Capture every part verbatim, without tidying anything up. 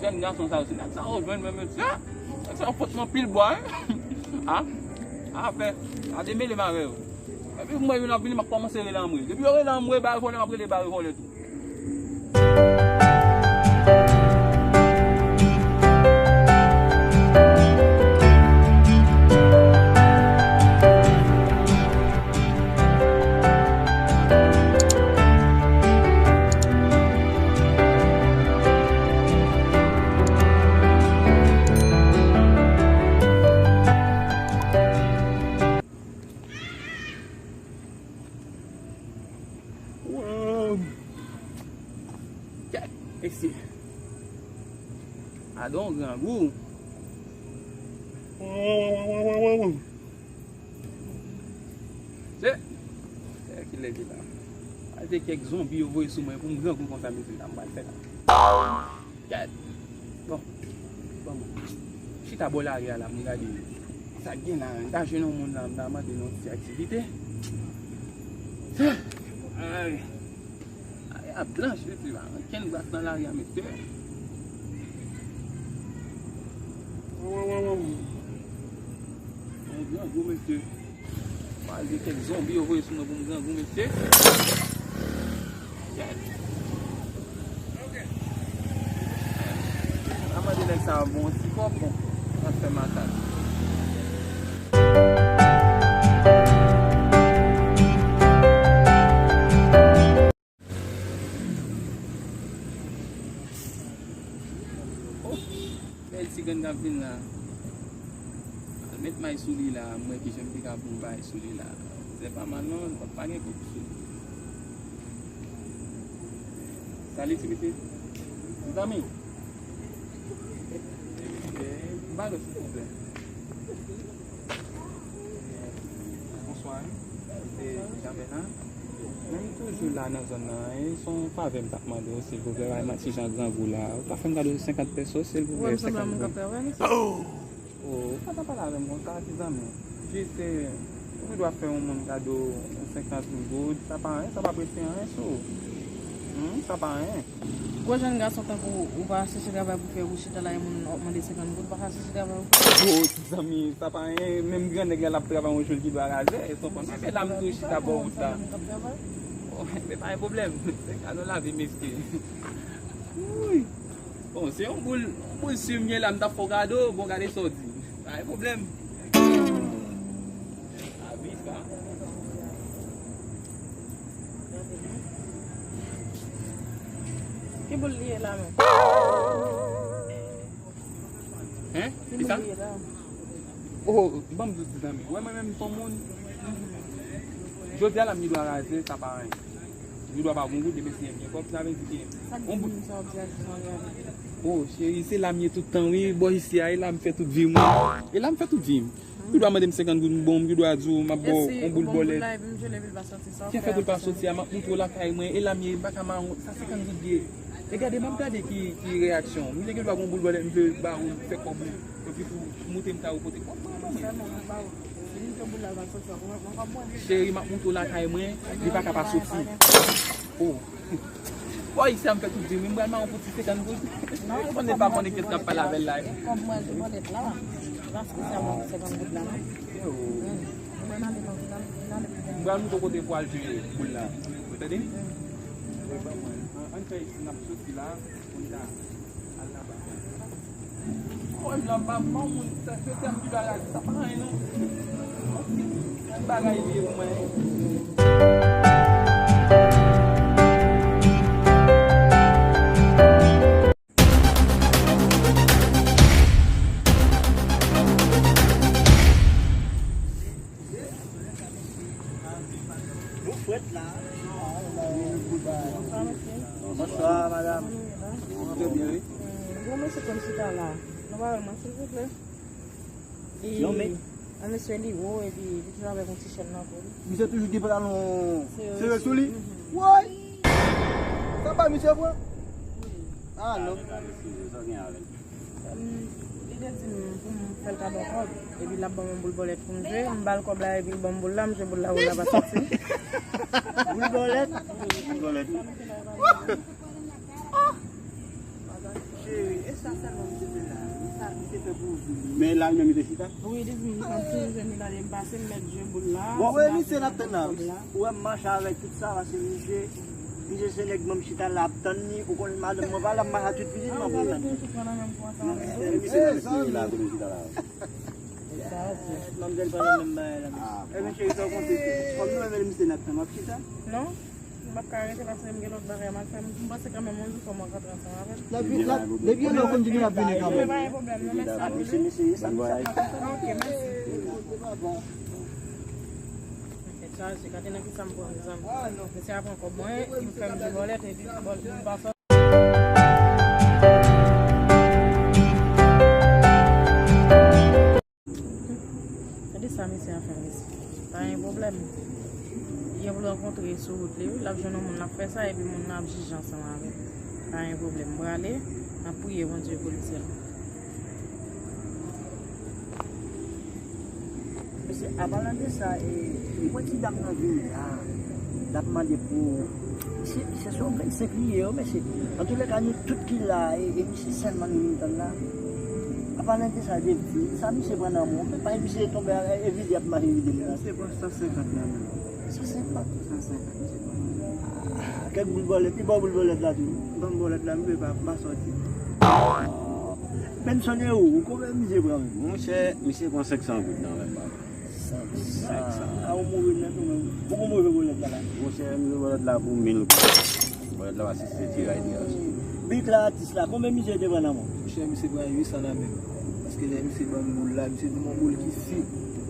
Jèn gason sa yo, se nèg sa yo jwenn menm mesye. Nèg sa yo pot m anpil bwa, wi. A, afè, a demele m avè yo. Epi mwen, yo ap vini, m ap kòmanse rele anmwe. Depi yo rele anmwe, bare vòlè, m ap rele bare vòlè tou. Wow. Kèt, mesye. Adan yon grangou. Se, se kilè ki la. Sa se kèk zonbi yo voye sou mwen pou m grangou konsa, mesye, sa m pral fè la. Gad. Bon. Bon, bon. Chita bò lari a la, m gade sa k gen la. M ta jwenn yon moun la, m ta mande l yon ti aktivite. Ay. Lari a blanch, mesye, pa ankenn gras nan lari a, mesye. Wow, wow, wow, wow. Yon grangou, mesye. Malgre kèk zonbi yo voye sou mwen pou m grangou, mesye. A mande nèg sa a bon ti kòb, bon, n ap fè makak. Oh, bèl ti grenn k ap vin la. Al met may sou li la, m wè kijan m te ka pran bay sou li la. Se pa mal non, pa gen kout sou li. Salut, ti mesye. Mezanmi. M pa dò, silvouplè. Bonswa, wi. Se Jean Bernard. Men m toujou la nan zòn nan, e se yon favè m t ap mande w, silvouplè, pa yon ti jan grangou la. Ou ka fè m kado senkant peso, silvouplè, senkant goud. Wè m sanble a moun k ap travay, mesye? Oh, ou pa ta pale avè m konsa, ti zanmi. Jis, e, ou gendwa fè yon moun kado yon senkant goud, sa pa anyen, sa pa prese anyen sou ou. Hmm, sa pa anyen. Gwo jèn gason tankou ou pa chèche travay pou fè, ou chita la, e moun w ap mande senkant goud, ou pa ka chèche travay ou fè. Oh, ti zanmi, sa pa anyen, menm gran nèg la, l ap travay yon jou, l gendwa razè, e sa w konn, men la m tou chita bò wout la. Oh, men pa gen pwoblèm, se kado lavi, mesye. Wouy. Bon, se yon boul, yon boul si m gen la, m t ap fè w kado, bon, gade sa w di. Pa gen pwoblèm. Abi sa. Ki boul li ye la menm? Hein? Ki boul li ye la? Oh, ban m di w ti zanmi. Wè mwen menm, m se yon moun. Jodi a la, m gendwa razè, sa pa anyen. M gendwa pa gon goud, demen si m gen kòb, sa vle di ke... Sa k di moun sa w ap di a jis an reyalite? Oh, cheri, se la m ye tout tan, wi. Bò isi a, e la m fè tout vi m, wi. E la m fè tout vi m. Ou gendwa mande m senkant goud, m ban w, m gendwa di w m ap ba w yon boul bòlèt. Ki fè pou l pa soti a, m ap montre w lakay mwen, e la m ye, m pa ka mawon, sa senkant goud ye. E gade, m ap gade ki, ki reyaksyon w. M te gendwa gon boul bòlèt, m vle ba ou, fè kòb ou, epi tou moute m ta ou pote kòb mwen ban mwen. Cheri, m ap montre w lakay mwen, li pa ka pa soti. Oh. Bò isi a m fè tout vi m, m pral mawon pou ti senkant goud. Ou konnen pa konnen kiyès k ap pale avè l la. Kòb mwen, se bòlèt la. Pa espesyalman pou senkant goud la, non. M pral montre w kote pou al jwe boul la. Ou tande? Ann fè isi, n ap soti la, pou n ka al laba. Mwen la m pa, m pa yon moun, sa, se tèm ki bagay, sa pa anyen non. Yon ti bagay li ye pou mwen. Nou frèt la. Bonswa, mesye. Bonswa, madanm. Trè byen, wi. Yon mesye konn chita la. Nou pa wè l, silvouplè. Non, men. Yon mesye li wo, epi li toujou avèk yon ti chèn nan kou li. Misye toujou gen pantalon serye sou li. Woy! Sa pa misye pran? Ah, non. Li te di m pou m fè l kado kòb, epi l ap ban m yon boul bòlèt pou m jwe. M ba l kòb la, epi l ban m boul la, m jwe boul la, boul la pa soti. Boul bòlèt? Boul bòlèt. Oh! Madanm, cheri, e Sa sèlman m te fè la. Sa m te fè pou ou. Men la menm li te chita. Wi, li di m, m ap toujou jwenn li la, lè m pase, m mèt jwe boul la. Bon, wi, misye n ap tann la. Ou wè m mache avèk tout sa, paske misye, misye se nèg menm chita la ap tann li, ou konn madanm mwen pa la, m mache ak tout pitit mwen pou m tann li. Misye la, misye la, kote chita la. Manmzèl pa nan menm bagay la, mesye. E, mesye, sa w konte tou. Kòm nou menm, misye n ap tann, w ap chita? Non, m p ap ka rete paske m gen lòt bagay m ap fè. M panse kanmenm yon jou fò m rankontre ansanm avè l. L ap vin, l ap, depi lè w konn di l ap vini kanmenm. Men pa gen pwoblèm, non, mèsi anpil, wi. Mesye, mesye, sa, sa, sa, sa. Ok, mèsi. Tèt chaje, gade nan kisa m pran, mezanmi. Mesye a pran kòb mwen, li fè m jwe bòlèt, epi bòl, li pa sòti. Gade sa mesye a fè, mesye. Pa gen pwoblèm. Li gen pou l rankontre sou wout li, wi. L ap jwenn yon moun, l ap fè sa, epi moun nan ap jije ansanm avè l. Pa gen pwoblèm. M prale, n ap priye Bondye pou li sèlman. Mesye, apalan de sa, e, ou wè ti dam nan vini la, l ap mande pou, se, se sou vennsenk li ye, wi, mesye. Antoulèka, nou tout ki la, e, e misye sèlman nou vin tann la. Apalan de sa, de, sa misye pran nan men w, men pa misye tonbe, e vide ap mache vide m la. Misye pran san senkant nan men m. San senkant? San senkant, misye pran nan men m. Ah, kèk boul bòlèt, li ba w boul bòlèt la tou. Ban m bòlèt la, m vle pa, pa sòti. Menm sònye ou, ou konbyen misye pran menm? Monchè, misye pran senk san goud nan men m, papa. Senk san. Senk san. A, ou move nèt ou menm. Poko move bòlèt la la. Monchè, move bòlèt la pou mil goud. Bòlèt la pa sispann tire a. Big la, atis la, konbyen misye te pran nan men w? Monchè, misye pran uit san nan men m. Paske lè misye ban m boul la, misye di m yon boul ki si.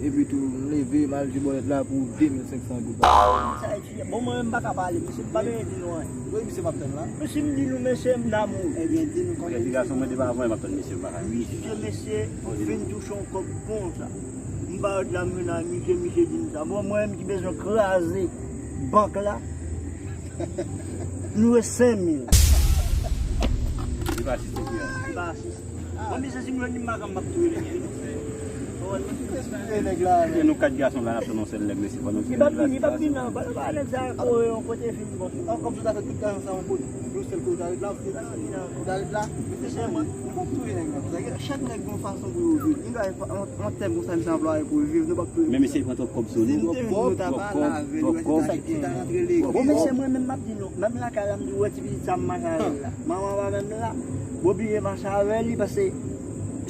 Epi tou, m leve, m al jwe bòlèt la pou de mil senk san goud. Sa e Bon, mwen menm m pa ka pale, mesye, m pa bezwen di nou anyen. Wi, misye p ap tann la. Mesye, m di nou, mesye, m damou. Ebyen, di nou kòman. Ti gason, mwen devan avan, m ap tann mesye, m pa ka. Misye, mesye, fin touche yon kòb konsa. M parèt la, m vin a misye, misye di m sa. Bon, mwen menm ki bezwen kraze bank la, nou e senk mil. Li pa asiste, li pa asiste. Bon, misye, si m jwenn li, m pa janm m ap touye nèg yo. Ou konprann? Touye nèg la. Mesye, nou kat gason la, n ap tann yon sèl nèg, mesye, fò nou tire l la. Li p ap vini, li p ap vini, non. Ba, ba, nèg sa, kote yo, kote yo fin bon. An, kòm si w ta fè tout tan ansanm pou nou sèl kote w ta ret la, w ta ret la. Mesye, se mwen. Nou p ap touye nèg la. Chak nèg gen yon fason pou yo viv. Nou bay yon, yon tèm konsa misye anplwaye pou l viv, nou p ap touye. Men misye pran twòp kòb sou nou. Si nou te jwenn nou, nou ta pale avè l, wè se sa ki ta rantre legliz. Bon, mesye, mwen menm m ap di nou, menm lakay la, m di w wè ti pitit sa m mache avè l la. Manman pa menm la. Mwen oblije mache avè li, paske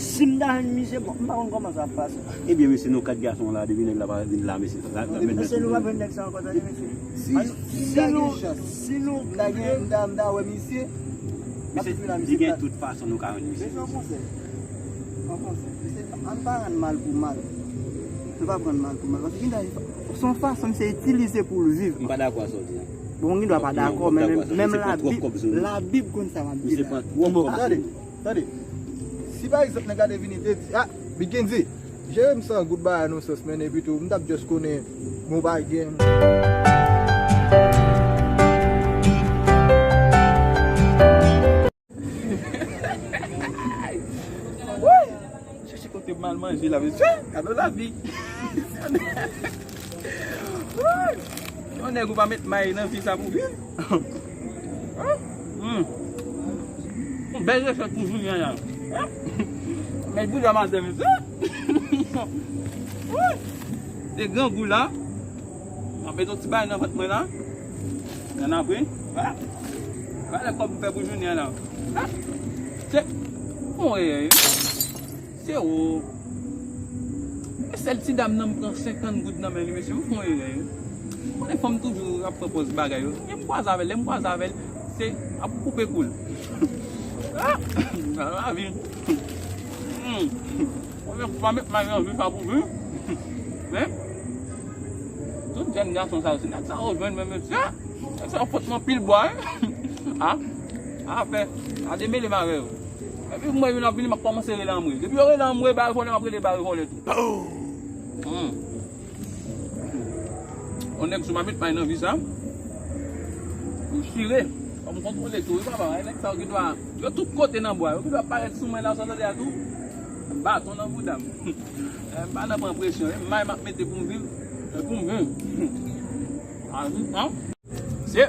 si m ta jwenn misye, bon, m pa konn kòman sa ap pase. Ebyen, mesye, nou kat gason la, depi nèg la pa vin la, mesye, la, la, mesye, nou pa jwenn nèg sa ankò, tande, mesye. Si, si nou, si nou, m ta gen, m ta, m ta wè misye, m ap di la, mesye, li gen tout fason nou ka jwenn misye. Mesye, yon konsèy. Yon konsèy. Mesye, ann pa rann mal pou mal. Nou pa pran mal pou mal. Paske gen se yon fason misye itilize pou l viv. M pa dakò ak sa w di a. Bon, gen dwa pa dakò, men menm, menm Labib, Labib konn sa m ap di la. Misye pran twòp kòb sou nou. Tande, tande. Si pa egzanp nèg la te vini te di, ah, Big N D, jere m san goud ba nou sans, men epi tou, m t ap just konnen bon bagay. Woy! Chèche kote m al manje la, mesye. Gade lavi. Woy! Yon nèg ou pa met may nan vi sa pou viv. Hmm. Yon bèl rechèt pou jounen an. Men bouda maten, mesye. Woy! Se grangou la. Mwen met yon ti bagay nan vant mwen la. Nan apre. Wala. Wala kòb m fè pou jounen an la. Se, bon, e, e, se ou. E sèl ti dam nan m pran senkant goud nan men li, mesye, m fè yon erè, wi. Konnen fanm toujou ap pran pòz bagay, wi. Lè m kwaze avè l, lè m kwaze avè l, se ap koupe kou l. Ah! Sa lavi. Hmm. Konnen fanm pa met may nan vi sa pou viv. Men, tout jèn gason sa yo, se nèg sa yo jwenn, men mesye, nèg sa yo pot m anpil bwa, wi. Ah, afè, a demele m avè yo. Epi mwen, youn ap vini, m ap kòmanse rele anmwe. Depi yo rele anmwe, bare vòlè, m ap rele bare vòlè tou. Hmm. Yon nèg sou m ap met may nan vi sa. Yo chire. Fò m kontwole tou, wi, papa. E nèg sa yo gen dwa, yo tout kote nan bwa. Yo gen dwa parèt sou mwen la, sa w tande a tou. Baton nan bouda m. Eh, m pa nan pran presyon, eh. May m ap mete pou m viv. E pou m viv. A, an? Se,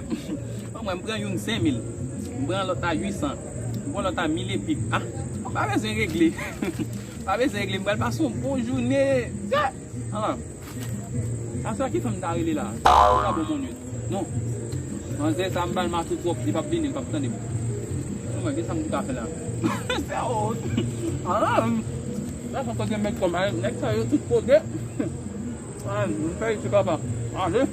mwen, m pran youn senk mil. M pran lòt la uit san. Bon, lòt la mil epi. Ah, pa bezwen regle. Pa bezwen regle. M pral pase yon bon jounen. Ah. Sa, sa ki fanm ta rele la? Sa bon moun yo. Non. Manzè sa m bal mache twòp, li p ap vini, li p ap tande m. Mwen, ki sa m ta fè la? Se wont. Ah. Sa fè kote mèt kòm, nèg sa yo tout kote. Ah, m fè iti papa. Ale.